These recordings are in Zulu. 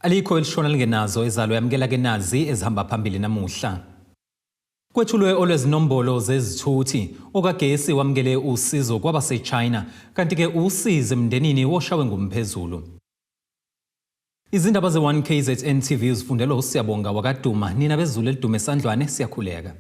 Alikho elishona lingenazo ezalo yamukela ke nazi ezihamba phambili namuhla. Kwethulwe olwezinombolo zezithuthi, okagesi wamukele usizo kwabaseChina, kanti-ke usizi emndenini woshawe ngumphezulu. Izindaba ze-1 KZN TV uzifundelwa uSiyabonga wakaduma. Nina bezulu elidume esandlwane siyakhuleka.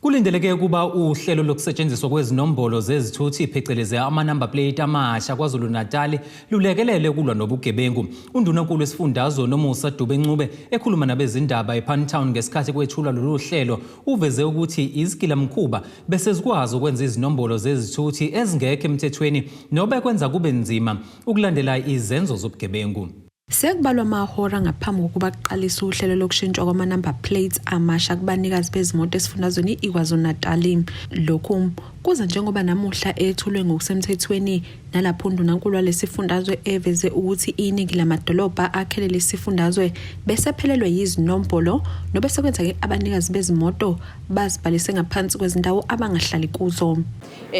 Kulindeleke ukuba uhlelo lokusetshenziswa kwezinombolo zezithuthi phecelezi ama-number plate amasha KwaZulu-Natal lulekelele ukulwa nobugebengu. UNdunankulu wesifundazwe Nomusa Dube Ncube ekhuluma nabezindaba ePantown ngesikhathi kwethulwa lolu hlelo uveze ukuthi izigilamkhuba bese zikwazi ukwenza izinombolo zezithuthi ezingekho emthethweni nobekwenza kube nzima ukulandela izenzo zobugebengu. Sekubalwa amahora ngaphambi kokuba kuqalise uhlelo lokushintshwa kwama-number plates amasha kubanikazi bezimoto esifundazweni iKwaZulu-Natal. Lokhu kuza njengoba namuhla ethulwe ngokusemthethweni nalapho undunankulu walesifundazwe eveze ukuthi iningi lamadolobha akhele lesifundazwe besephelelwe yizinombolo nobesekwenzeke abanikazi bezimoto bazibhalise ngaphansi kwezindawo abangahlali kuzo.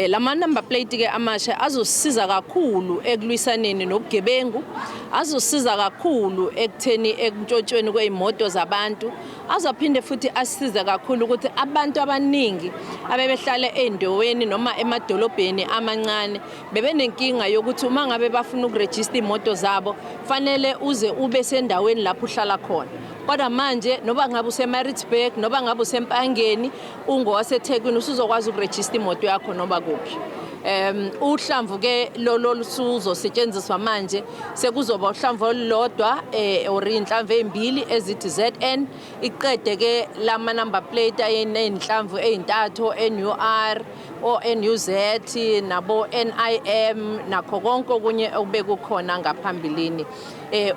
Lama number plate ke amasha azosiza kakhulu ekulwisaneni nobugebengu, azosiza kakhulu ekutheni ekuntshotshweni kwezimoto zabantu, azophinde futhi asize kakhulu ukuthi abantu abaningi abebehlala ey'ndaweni noma emadolobheni amancane bebenenkinga yokuthi uma ngabe bafuna ukurejista iy'moto zabo fanele uze ube sendaweni lapho uhlala khona. Kodwa manje noba ngabe useMaritzburg noba ngabe useMpangeni ungowaseThekwini usuzokwazi ukurejista imoto yakho noma kuphi. Uhlamvu ke lolo lusuzosetshenziswa manje sekuzoba uhlamvu olulodwa or inhlamvu ezimbili ezithi ZN iqede ke lama number plate ayenenhlamvu ezintathu NUR o NUZ nabo NIM nakho konke okunye okubekukhona ngaphambilini.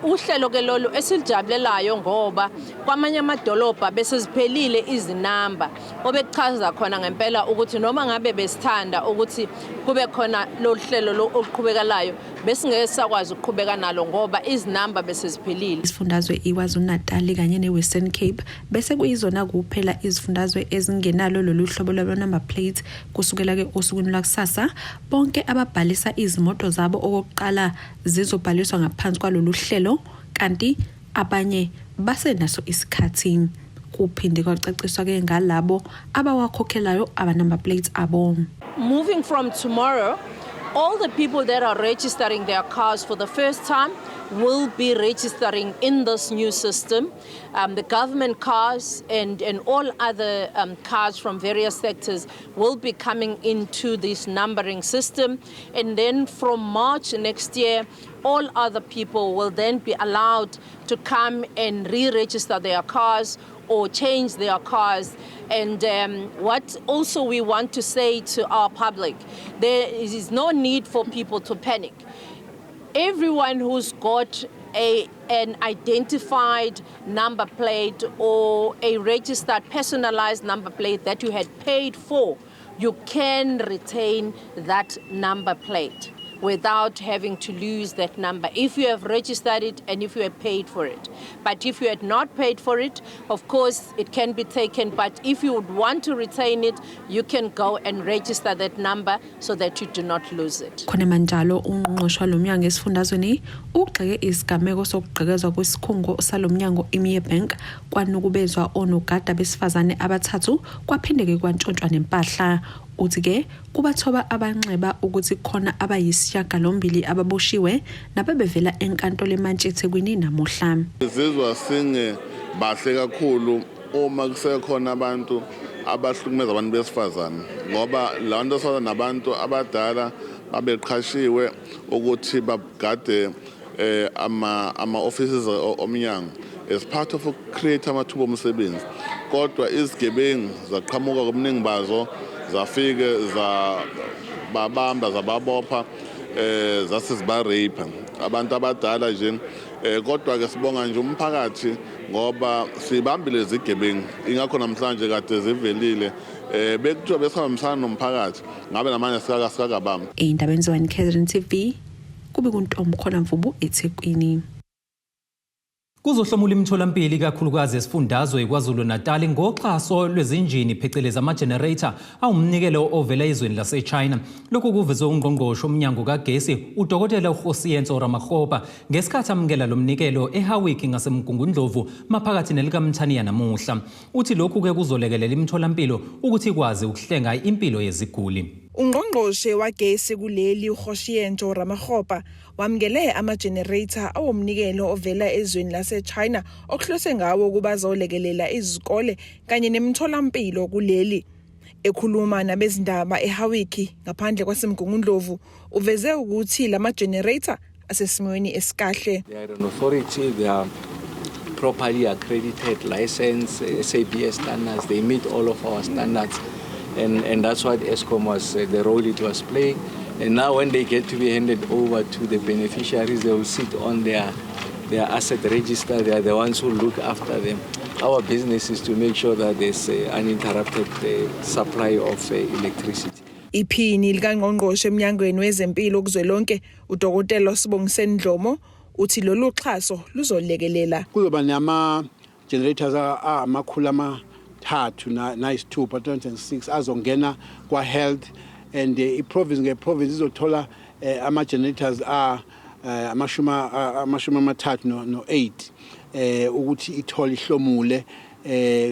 Uhlelo ke lolu esilijabulelayo ngoba kwamanye amadolobha bese ziphelile izinamba obekuchaza khona ngempela ukuthi noma ngabe besithanda ukuthi kube khona lolu hlelo oluqhubekalayo besingeke sakwazi ukuqhubeka nalo ngoba izinamba bese ziphelile. Isifundazwe iKwaZulu-Natal kanye neWestern Cape bese kuyizona kuphela izifundazwe ezingenalo lolu hlobo lwama-number plate kusukela ke osukwini lwakusasa. Bonke ababhalisa izimoto zabo okokuqala zizobhaliswa ngaphansi kwalolu hlelo kanti abanye basenaso isikhathi. Kuphinde kwacaciswa ke ngalabo abawakhokhelayo aba-number plates abo. Moving from tomorrow, all the people that are registering their cars for the first time will be registering in this new system. The government cars and all other cars from various sectors will be coming into this numbering system. And then from March next year, all other people will then be allowed to come and re-register their cars or change their cars. And what also we want to say to our public, there is no need for people to panic. Everyone who's got an identified number plate or a registered personalized number plate that you had paid for, you can retain that number plate without having to lose that number if you have registered it and if you have paid for it. But if you had not paid for it, of course it can be taken, but if you would want to retain it, you can go and register that number so that you do not lose it. Khona manjalo ungqongqoshe walomnyango esifundazweni ugxeke isigameko sokugqekezwa kwesikhungo salomnyango iMerebank kwanukubezwa onogada besifazane abathathu kwaphindeke kwantshontshwa nempahla. Uthi ke kubathoba abanxeba ukuthi khona abayisishiyagalombili ababoshiwe nabebevela enkantolo emantshi eThekwini namuhla. Sizizwa singe bahle kakhulu uma kusekhona abantu abahlukumeza abantu besifazane, ngoba la bantu besifazane nabantu abadala babeqhashiwe ukuthi bagade ama offices omnyango as part of create amathuba omsebenzi, kodwa izigebengu zaqhamuka ngobuningi bazo zafike za babamba zababopha zase ziba rape abantu abadala nje. Kodwa ke sibonga nje umphakathi ngoba sibambile izigebengu, ingakho namhlanje kade zivelile. Bekuthiwa besihambisana nomphakathi ngabe namanje sikakabamba. Ey'ndabeni ze-1 KZN TV kube kuntombi khona Mvubu eThekwini. Kuzohlomula imitholampilo ikakhulukazi esifundazwe iKwaZulu-Natal ngoxhaso lwezinjini phecelezi ama-generator awumnikelo ovela ezweni lase-China. Lokhu kuvezwe ungqongqoshe omnyango kagesi uDokotela uKgosientsho Ramokgopa ngesikhathi amukela lo mnikelo eHowick ngaseMgungundlovu maphakathi nelikaMthaniya namuhla. Uthi lokhu-ke kuzolekelela imitholampilo ukuthi ikwazi ukuhlenga impilo yeziguli. Ungqongqoshe wagesi kuleli uKgosientsho Ramokgopa wamukele ama-generator awumnikelo ovela ezweni lase-China okuhlose ngawo ukuba azolekelela izikole kanye nemitholampilo kuleli. Ekhuluma nabezindaba eHowick ngaphandle kwaseMgungundlovu uveze ukuthi lama-generator asesimweni esikahle. They are an authority, they are properly accredited, licensed, SABS standards, they meet all of our standards. And that's what Eskom was, the role it was playing. And now when they get to be handed over to the beneficiaries, they will sit on their asset register. They are the ones who look after them. Our business is to make sure that there's uninterrupted supply of electricity. Iphini likangqongqoshe eminyangweni wezempilo kuzwelonke uDokotela Sibongiseni Dhlomo uthi lolu xhaso luzolekelela. Kuzoba nama generators 306 206 azongena kwa health and i-province nge-province izothola ama generators a 30 no 8 ukuthi ithole ihlomule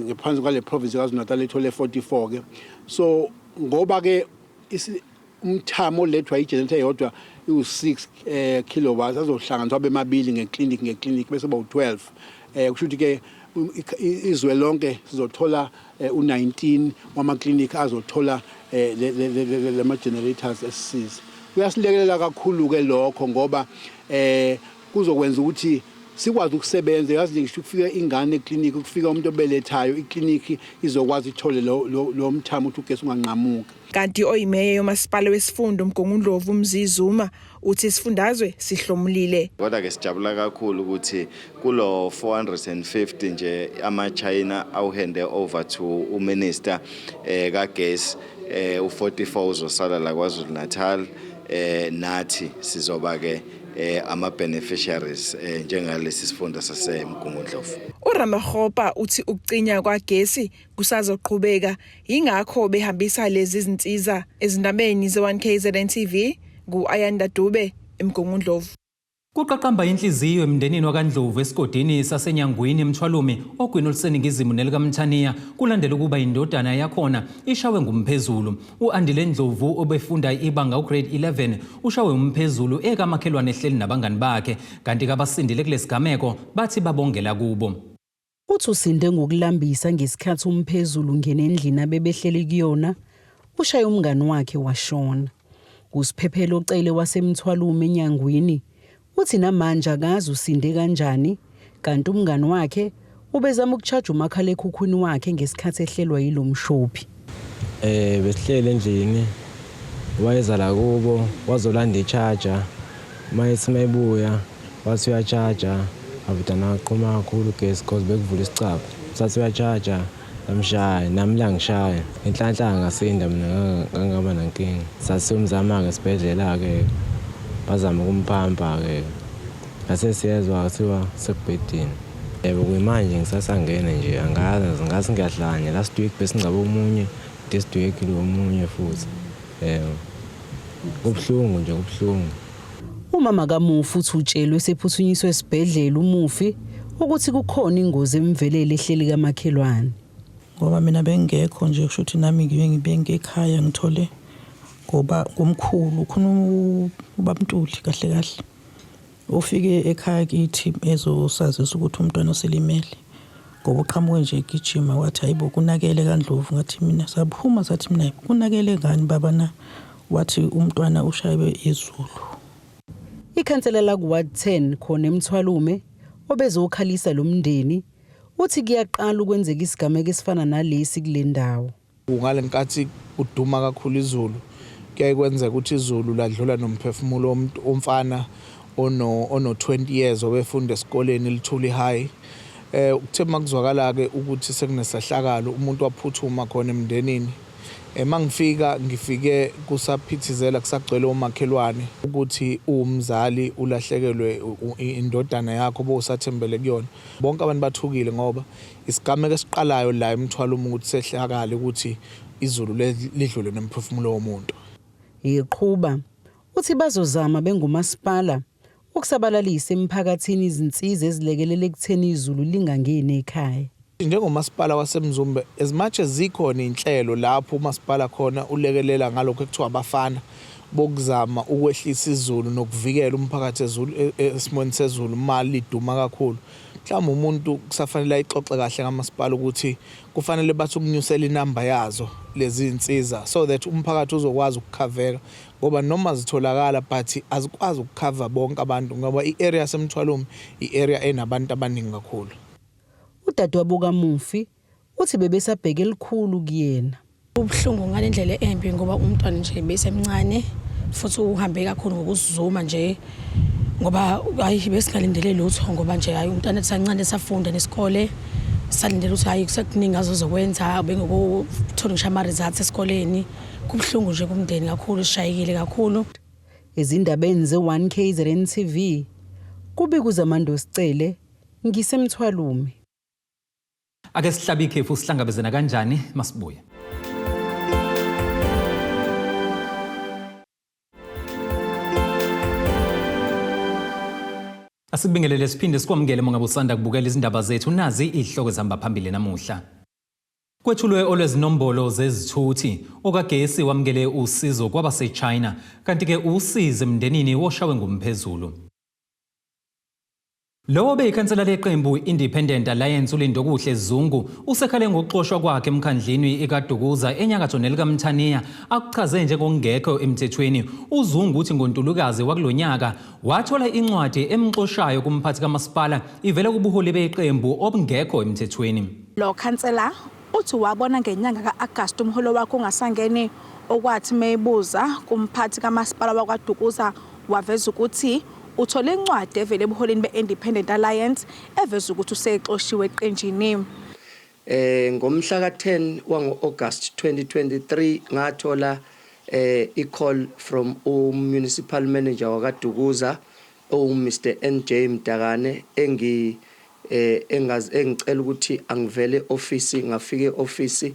ngaphansi kwale province kaZulu Natal ithole 44 ke. So ngoba ke umthamo lethwa i-generator eyodwa iwu-6 kilowatts azohlanganiswa abe mabili ngeclinic bese ba u12, kusho ukuthi ke izwe lonke sizothola u19 wama clinic azothola lama generators esisiza. Kuyasilekelela kakhulu ke lokho ngoba kuzokwenza ukuthi sikwazi ukusebenza. Yazi ngisho kufika ingane eclinic, kufika umuntu obelethayo, iclinic izokwazi ithole lo mthamo ukuthi ugesi unganqamuki. Kanti oyimeya yomasipala wesifunda uMgungundlovu uMzi Zuma uthi isifundazwe sihlomulile. Kodwa ke sijabula kakhulu ukuthi kulo 450 nje ama-China awuhande over to uminister kagesi, u44 uzosala la KwaZulu Natal, nathi sizoba ke ama beneficiaries njengalesi sifunda saseMgungundlovu. URamokgopa uthi ukucinya kwagesi kusazoqhubeka, yingakho behambisa lezi zinsiza. Ezindabeni ze-1 KZN TV, ku-Ayanda Dube eMgungundlovu. Kuqaqamba inhliziyo emndenini wakaNdlovu esigodini saseNyangwini eMthwalume ogwini oluseningizimu nelikaMthaniya kulandela ukuba indodana yakhona ishawe ngumphezulu. U-Andile Ndlovu obefunda ibanga ugrade 11 ushawe umphezulu ekamakhelwane ehleli nabangani bakhe, kanti kabasindile kulesigameko bathi babongela kubo. Uthi usinde ngokulambisa ngesikhathi umphezulu ungena endlini abebehleli kuyona, ushaye umngani wakhe washona. Usiphephelo Cele waseMthwalume eNyangwini uthi namanje akazi usinde kanjani, kanti umngani wakhe ubezama ukushaja umakhalekhukhwini wakhe ngesikhathi ehlelwa yilo mshophi. Besihlele endlini, wayeza la kubo wazolanda i-charger, mayethi mayebuya wathi uyachaja, avudana waqhuma kakhulu ugesi cause bekuvula isicabha, sathi uyachaja lamshaya, nami langishaya. Inhlanhla ngasinda mina, ngangaba nankinga. Sasiyomzama-ke esibhedlela-ke, bazama ukumphampa-ke, ngase siyezwa kuthiwa sekubhedini. Yebo, kuyimanje ngisasangene nje, angazi ngathi ngiyahlanya. Last week besingcwabe omunye, this week lo omunye futhi. Yebo, kubuhlungu nje, kubuhlungu. Umama kamufi uthi utshelwe sephuthunyiswe esibhedlela umufi ukuthi kukhona ingozi emvelele ehleli kamakhelwane. Ngoba mina bengekho nje, kusho ukuthi nami ngibe ngibe ngekhaya ngithole ngoba ngomkhulu khona ubab'Ntuli kahle kahle ufike ekhaya kithi ezosazisa ukuthi umntwana uselimele, ngoba uqhamuke nje egijima wathi, "Hayibo, kunakele kaNdlovu." Ngathi mina, saphuma sathi mina, "Kunakele ngani baba na?" Wathi umntwana ushaywe izulu. Ikhansela laku-Ward 10 khona eMthwalume obezokhalisa lo mndeni uthi kuyaqala ukwenzeka isigameko esifana nalesi kule ndawo. Ngale nkathi kuduma kakhulu izulu, kuyaye kwenzeka ukuthi izulu ladlula nomphefumulo womuntu, umfana ono 20 years obefunda esikoleni Lithuli High. Kuthe makuzwakala ke ukuthi sekunesehlakalo, umuntu waphuthuma khona emndenini. Mangifika ngifike kusaphithizela kusagcwele omakhelwane ukuthi umzali ulahlekelwe indodana yakho bowusathembele kuyona. Bonke abantu bathukile ngoba isigameko esiqalayo la eMthwalume ukuthi sehlakale ukuthi izulu lidlule nomphefumulo womuntu. Eqhuba uthi bazozama bengumasipala ukusabalalisa emphakathini izinsiza ezilekelela ekutheni izulu lingangeni ekhaya. Njengomasipala waseMzumbe, as much as zikhona inhlelo lapho umasipala khona ulekelela ngalokho ekuthiwa abafana bokuzama ukwehlisa izulu nokuvikela umphakathi ezulu esimweni sezulu uma liduma kakhulu, mhlawumbe umuntu kusafanele ayixoxe kahle kamasipala ukuthi kufanele bathi ukunyusela inamba yazo lezi zinsiza so that umphakathi uzokwazi ukukhaveka, ngoba noma zitholakala but azikwazi ukukhava bonke abantu, ngoba i-area yaseMthwalume i-area enabantu abaningi kakhulu. Udadewabo kamufi uthi bebesabheke elikhulu kuyena. Ubuhlungu ngalendlela embi ngoba umntwana nje besemncane futhi uhambe kakhulu ngokuzuma nje, ngoba hayi besingalindele lutho, ngoba nje hayi umntwana esancane safunda nesikole, salindele ukuthi hayi kusekuningi azozokwenza, bengokuthola ngisho ama-results esikoleni. Kubuhlungu nje kumndeni kakhulu, sishayekile kakhulu. Ezindabeni ze-1 KZN TV, kubika uZamando Sicele, ngiseMthwalume. Ake sihlabe ikhefu, sihlangabezana kanjani masibuye. Asikubingelele siphinde sikwamukele uma ngabe usanda kubukela izindaba zethu. Nazi izihloko ezihamba phambili namuhla. Kwethulwe olwezinombolo zezithuthi, okagesi wamukele usizo kwabaseChina, kanti-ke usizi emndenini woshawe ngumphezulu. Lowo obeyikhansela leqembu Independent Alliance uLindokuhle Zungu usekhale ngokuxoshwa kwakhe emkhandlini ikaDukuza enyakatho nelikaMthaniya, akuchaze njengokungekho emthethweni. UZungu uthi ngoNtulukazi wakulonyaka wathola incwadi emxoshayo kumphathi kamasipala ivela kubuholi beqembu obungekho emthethweni. Lo khansela uthi wabona ngenyanga ka-Agasti umholo wakhe ungasangeni, okwathi meyibuza kumphathi kamasipala wakwaDukuza waveza ukuthi uthole incwadi evele ebuholini be-Independent Alliance eveza ukuthi usexoshiwe eqenjini. Ngomhla ka-10 wango-August 2023 ngathola i-call from u-municipal manager wakaDukuza owu Mr NJ Mdakane engi engaz engicela ukuthi angivele office. Ngafika e-office,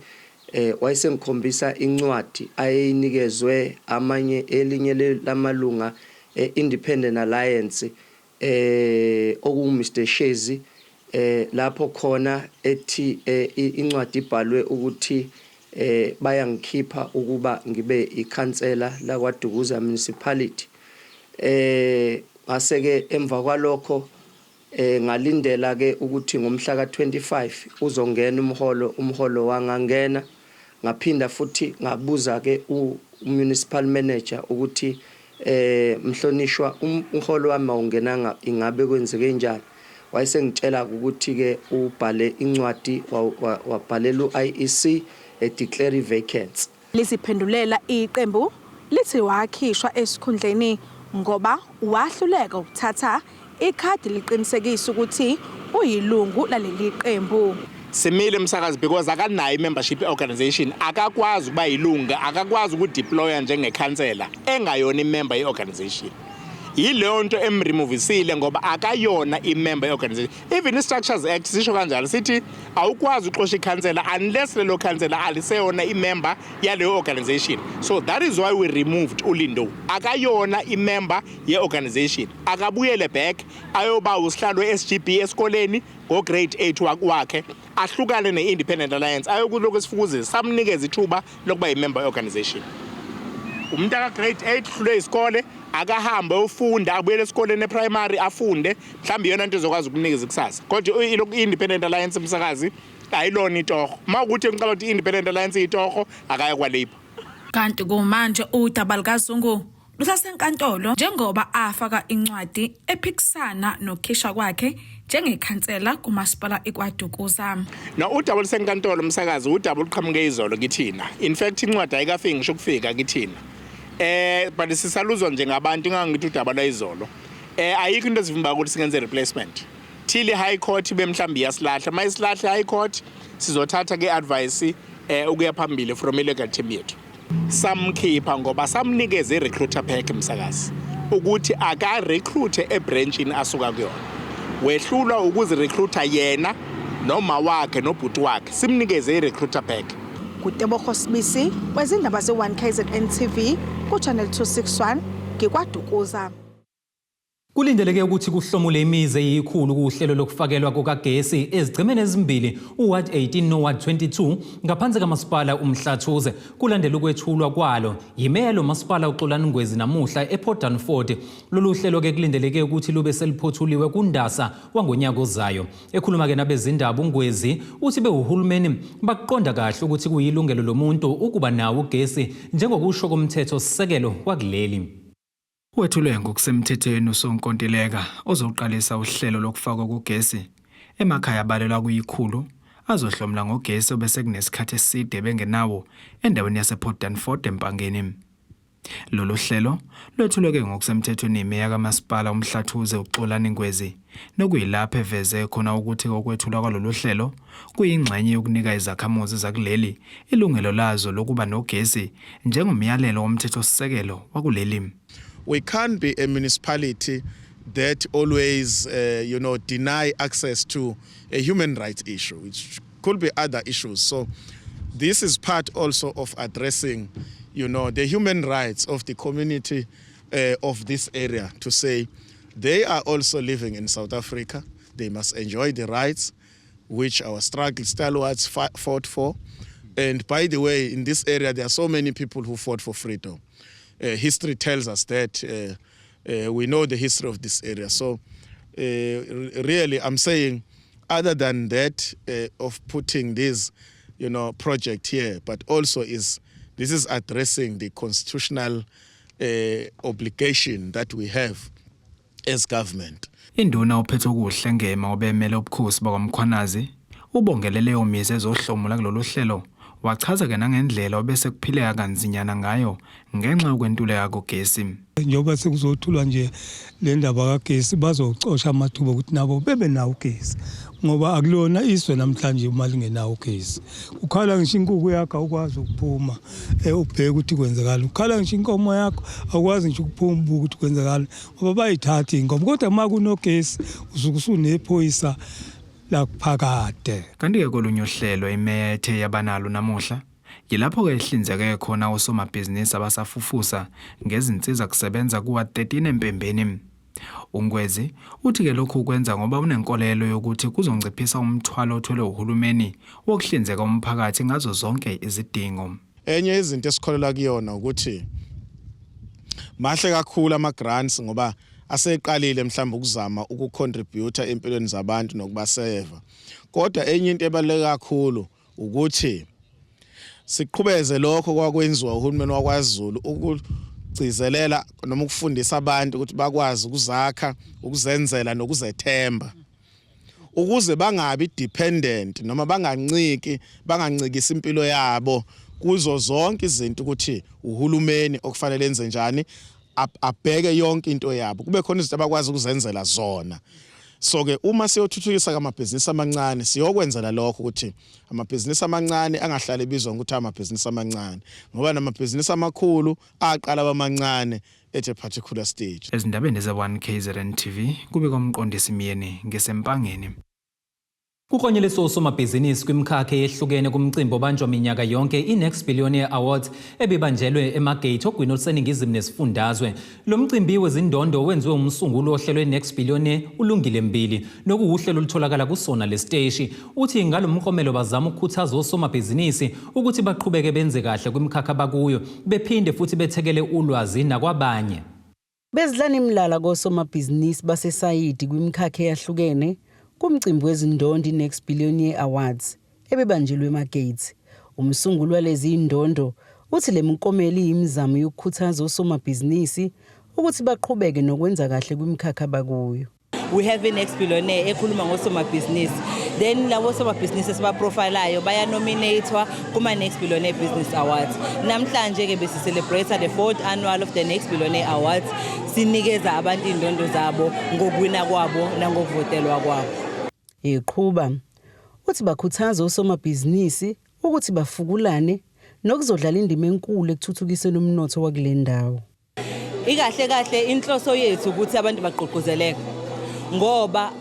wayesengikhombisa incwadi ayeyinikezwe amanye elinye lamalunga e-Independent Alliance okungu Mr Shezi, lapho khona ethi incwadi ibhalwe ukuthi bayangikhipha ukuba ngibe ikhansela lakwaDukuza Municipality. Ngase-ke emva kwalokho ngalindela ke ukuthi ngomhla ka25 uzongena umholo. Umholo wangangena. Ngaphinda futhi ngabuza ke u-municipal manager ukuthi mhlonishwa, umholo wami awungenanga, ingabe kwenzeke njani? Wayesengitshela ukuthi ke ubhale incwadi, wabhalela u-IEC e-declare vacancy. Liziphendulela iqembu lithi wakhishwa esikhundleni ngoba wahluleka ukuthatha ikhadi liqinisekisa ukuthi uyilungu laleli qembu. Simile umsakazi because akanayo i-membership organization, akakwazi ukuba yilunga, akakwazi ukudeploya njengekhansela engayona imember ye-organization. Yileyo nto emremovisile, ngoba akayona imember ye-organization. Even i-Structures Act sisho kanjalo, sithi awukwazi uxosha ikhansela unless lelo khansela aliseyona imember yaleyo organization. So that is why we removed uLindo. Akayona imember ye-organization. Akabuyele back ayoba usihlalo we-SGB esikoleni ngo-grade 8 wakhe, ahlukane ne-Independent Alliance, ayokulokhu esifukuzile samnikeza ithuba lokuba yimember ye-organization. Umuntu aka-grade 8 hlule isikole, akahambe ayofunda, abuyele esikoleni eprimary afunde, mhlawumbe iyona nto izokwazi ukunikeza ikusasa. Kodwa ilokhu i-Independent Alliance, umsakazi, ayilona itoho. Uma ukuthi ngicabanga ukuthi i-Independent Alliance iyitoho, akaye kwa-Labour. Kanti kumanje udaba lukaZungu lusasenkantolo njengoba afaka incwadi ephikisana nokukhishwa kwakhe njengekhansela kumasipala iKwaDukuza. No, udaba olusenkantolo, umsakazi, udaba oluqhamuke izolo kithina. In fact, incwadi ayikafiki ngisho ukufika kithina. But sisaluzwa nje ngabantu ingangithi udaba lwayizolo. Ayikho into ezivimba ukuthi singenze replacement. Till High Court bemhlawumbe iyasilahla. Mayisilahla High Court, sizothatha ke advice. Ukuya phambili from i-legal team yethu, samkhipha ngoba samnikeza i-recruiter pack, msakazi, ukuthi aka-recruit ebranchini asuka kuyona. Wehlulwa ukuzirecruita yena noma wakhe nobhuti wakhe, simnikeze i-recruiter pack. KuTebogo Sibisi wezindaba ze-1 KZN TV ku-Channel 261, ngikwaDukuza. Kulindeleke ukuthi kuhlomule imizi eyikhulu kuhlelo lokufakelwa kukagesi ezigcemeni ezimbili, uWard 18 noWard 22, ngaphansi kamasipala uMhlathuze, kulandela ukwethulwa kwalo yimeya lo masipala uXolani Ngwezi namuhla ePort Dunford. Lolu hlelo-ke kulindeleke ukuthi lube seliphothuliwe kuNdasa wangonyaka ozayo. Ekhuluma-ke nabezindaba, uNgwezi uthi bewuhulumeni bakuqonda kahle ukuthi kuyilungelo lomuntu ukuba nawo ugesi njengokusho komthetho sisekelo wakuleli. Wethulwe ngokusemthethweni usonkontileka ozoqalisa uhlelo lokufakwa kugesi emakhaya abalelwa kuyi-100 azohlomula ngogesi obese kunesikhathi eside bengenawo endaweni yasePort Dunford eMpangeni. Lolu hlelo lwethulwe-ke ngokusemthethweni imeya kamasipala uMhlathuze uXolani Ngwezi, nokuyilapho eveze khona ukuthi okwethulwa kwalolu hlelo kuyingxenye yokunika izakhamuzi zakuleli ilungelo lazo lokuba nogesi njengomyalelo womthethosisekelo wakuleli. We can't be a municipality that always deny access to a human rights issue, which could be other issues. So this is part also of addressing the human rights of the community of this area, to say they are also living in South Africa. They must enjoy the rights which our struggle stalwarts fought for. And by the way, in this area, there are so many people who fought for freedom. History tells us that we know the history of this area. So, really, I'm saying, other than that of putting this project here, but also is this is addressing the constitutional obligation that we have as government. Induna uPhethokuhle Ngema obemele ubukhosi bakwaMkhwanazi ubongele leyo mizi ezohlomula kulolu hlelo, wachaza-ke nangendlela obese kuphileka kanzinyana ngayo ngenxa yokwentuleka kogesi. Njengoba sekuzothulwa nje le ndaba kagesi, bazocosha amathuba ukuthi nabo bebe nawo ugesi, ngoba akulona izwe namhlanje uma lingenawo ugesi. Kukhala ngisho inkukhu yakho, awukwazi ukuphuma ubheke ukuthi kwenzekani. Kukhala ngisho inkomo yakho, awukwazi ngisho ukuphuma ubuke ukuthi kwenzekani, ngoba bayithatha iy'nkomo. Kodwa uma kunogesi usuke usunephoyisa lakuphakade. Kanti-ke kolunye uhlelo imeya ethe yabanalo namuhla, yilapho-ke ehlinzeke khona osomabhizinisi abasafufusa ngezinsiza kusebenza kuwa-13 eMpembeni. UNgwezi uthi-ke lokhu kwenza ngoba unenkolelo yokuthi kuzonciphisa umthwalo othwelwe uhulumeni wokuhlinzeka umphakathi ngazo zonke izidingo. Enye izinto esikholelwa kuyona ukuthi mahle kakhulu ama grants, ngoba aseqalile mhlawumbe ukuzama ukucontribute empilweni zabantu nokubaseva. Kodwa enye into ebaluleke kakhulu ukuthi siqhubeze lokho kwakwenziwa uhulumeni wakwaZulu, ukugcizelela noma ukufundisa abantu ukuthi bakwazi ukuzakha, ukuzenzela nokuzethemba, ukuze bangabi dependent noma banganciki, bangancikisi impilo yabo kuzo zonke izinto, ukuthi uhulumeni okufanele enze njani, abheke yonke into yabo, kube khona izinto abakwazi ukuzenzela zona. So ke uma siyothuthukisa amabhizinisi amancane, siyokwenzela lokho, ukuthi amabhizinisi amancane angahlali ebizwa ngokuthi amabhizinisi amancane, ngoba namabhizinisi amakhulu aqala abamancane at a particular stage. Ezindabeni ze-1 KZN TV, kubika uMqondisi Myeni ngeseMpangeni. Kuklonyeliswe osomabhizinisi kwimikhakha eyehlukene kumcimbi obanjwa minyaka yonke i-Next Billionaire Awards ebibanjelwe eMargate ogwini oluseningizimu nesifundazwe. Lo mcimbi wezindondo wenziwe umsunguli wohlelo i-Next Billionaire uLungile Mbili, nokuwuhlelo olutholakala kusona lesiteshi. Uthi ngalo mklomelo bazama ukukhuthaza osomabhizinisi ukuthi baqhubeke benze kahle kwimikhakha abakuyo, bephinde futhi bethekele ulwazi nakwabanye. Bezidlana imilala kosomabhizinisi baseSayidi kwimikhakha eyahlukene kumcimbi wezindondo i-Next Billionaire Awards ebebanjelwe eMargate. Umsunguli walezi indondo uthi le miklomelo iyimizamo yokukhuthaza osomabhizinisi ukuthi baqhubeke nokwenza kahle kwimikhakha abakuyo. We have i-Next Billionaire ekhuluma ngosomabhizinisi, then labo somabhizinisi esibaprofilayo bayanominatwa kuma-Next Billionaire Business Awards. Namhlanje-ke besicelebrate the fourth annual of the Next Billionaire Awards, sinikeza abantu iy'ndondo zabo ngokuwina kwabo nangokuvotelwa kwabo. Eqhuba uthi bakhuthaza osomabhizinisi ukuthi bafukulane nokuzodlala indima enkulu ekuthuthukiseni umnotho wakule ndawo. Ikahle kahle inhloso yethu ukuthi abantu bagqugquzeleke ngoba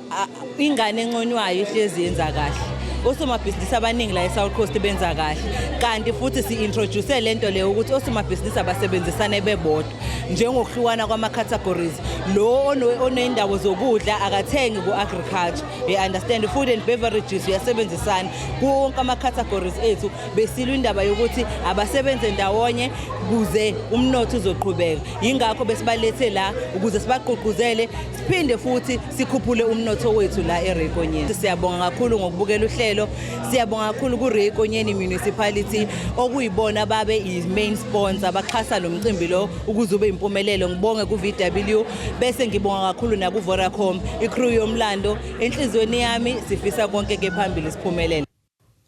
ingane enconywayo ihlezi yenza kahle. Osomabhizinisi abaningi la eSouth Coast benza kahle kanti futhi si-introduce le nto leyo ukuthi osomabhizinisi abasebenzisane bebodwa njengokuhlukana kwama-categories. Lo oney'ndawo zokudla akathengi ku-agriculture, you understand, food and beverages uyasebenzisana kuwo wonke ama-categories ethu. Besilwa indaba yokuthi abasebenze ndawonye kuze umnotho uzoqhubeka, yingakho besibalethe la ukuze sibagqugquzele siphinde futhi sikhuphule umnotho wethu la eRay Nkonyeni. Siyabonga kakhulu ngokubukela uhlelo, siyabonga kakhulu kuRay Nkonyeni Municipality okuyibona babe i-main sponsor baxhasa lo mcimbi lo ukuze ube impumelelo. Ngibonge ku-VW bese ngibonga kakhulu naku-Vodacom, i-crew yomlando enhliziyweni yami, sifisa konke ke phambili siphumelele.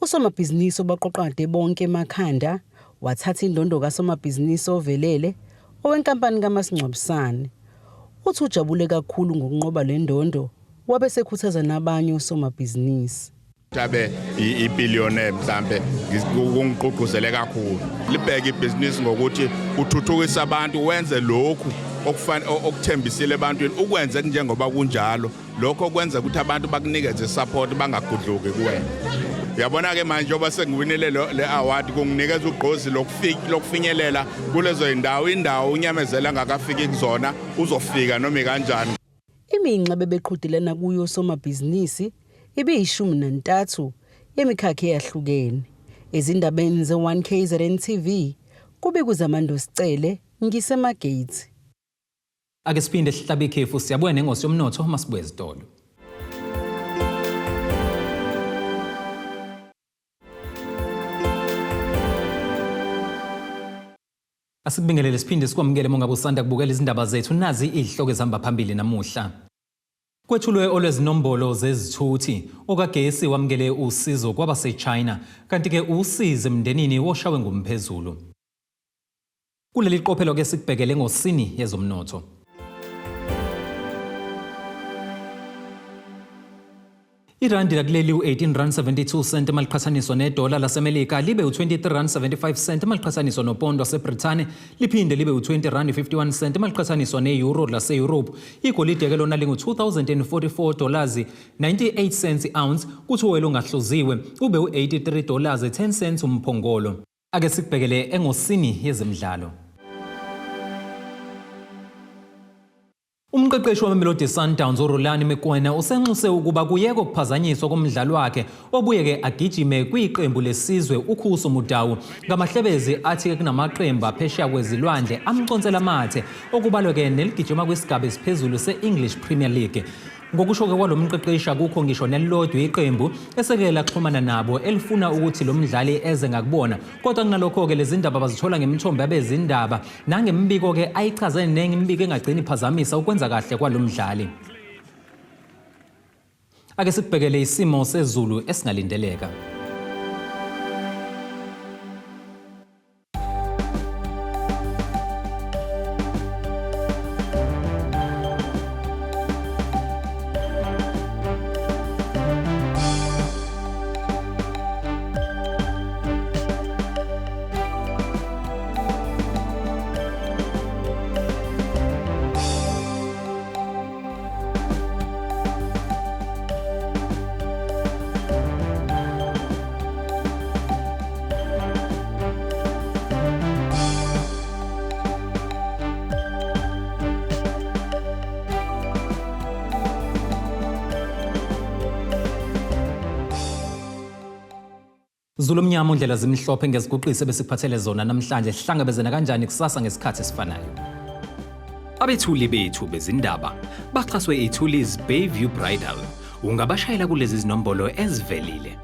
Usomabhizinisi obaqoqade bonke emakhanda wathatha indondo kasomabhizinisi ovelele owenkampani kaMasingcwabisane. Uthi ujabule kakhulu ngokunqoba le ndondo wabe esekhuthaza nabanye osomabhizinisi. Abe i-billionaire mhlambe kungigqugquzele kakhulu. Libheke ibhizinisi ngokuthi uthuthukise abantu, wenze lokhu okuthembisile ebantwini, ukwenze njengoba kunjalo. Lokho kwenza ukuthi abantu bakunikeze support bangagudluki kuwena. Uyabona-ke manje njengoba sengiwinile le award kunginikeza ugqozi lokufinyelela kulezo zindawo, indawo unyamezela angakafiki kuzona uzofika noma ikanjani. Iminxa bebeqhudelana kuyo osomabhizinisi ibiyishumi nantathu yemikhakha eyahlukene. Ezindabeni ze-1 KZN TV kubikwa uZamando Sicele ngiseMargate. Ake siphinde sihlabe ikhefu, siyabuya nengosi yomnotho masibuye ezitolo. Asikubingelele siphinde sikwamukele mongabe usanda kubukela izindaba zethu, nazi izihloko ezihamba phambili namuhla. Kwethulwe olwezinombolo zezithuthi, okagesi wamukele usizo kwabaseChina, kanti-ke usizi emndenini woshawe ngumphezulu. Kuleli qophelo ke sikubhekele ngosini yezomnotho. Irandi lakuleli u-18 rand 72 cent maliqhathaniswa nedola laseMelika, libe u-23 rand 75 cent maliqhathaniswa nopondo waseBrithani, liphinde libe u-20 rand 51 cent maliqhathaniswa ne-euro lase-Europe. Igolide ke lona lingu-2044 dollars 98 cents i-ounce, kuthi uwoyela ongahluziwe ube u-83 dollars 10 cents umphongolo. Ake sikubhekele engosini yezemidlalo. Umqeqeshi weMamelodi Sundowns uRulani Mokwena usenxuse ukuba kuyeke ukuphazanyiswa komdlalo wakhe obuye-ke agijime kwiqembu lesizwe uKhuso Mudau ngamahlebezi athi-ke kunamaqembu aphesheya kwezilwandle amconsela amathe okubalwe-ke neligijima kwisigaba esiphezulu se-English Premier League. Ngokusho-ke kwalo mqeqeshi akukho ngisho nelilodwa iqembu eseke laxhumana nabo elifuna ukuthi lo mdlali eze ngakubona, kodwa kunalokho-ke lezi ndaba bazithola ngemithombo yabezindaba nangemibiko-ke ayichaze nenye imibiko engagcini iphazamisa ukwenza kahle kwalo mdlali. Ake sikubhekele isimo sezulu esingalindeleka. Zulu omnyama undlela zimhlophe ngeziguqise besikuphathele zona namhlanje. Sihlangabezana kanjani kusasa ngesikhathi esifanayo? Abethuli bethu bezindaba baxhaswe iThulis Bayview Bridal. Ungabashayela kulezi zinombolo ezivelile.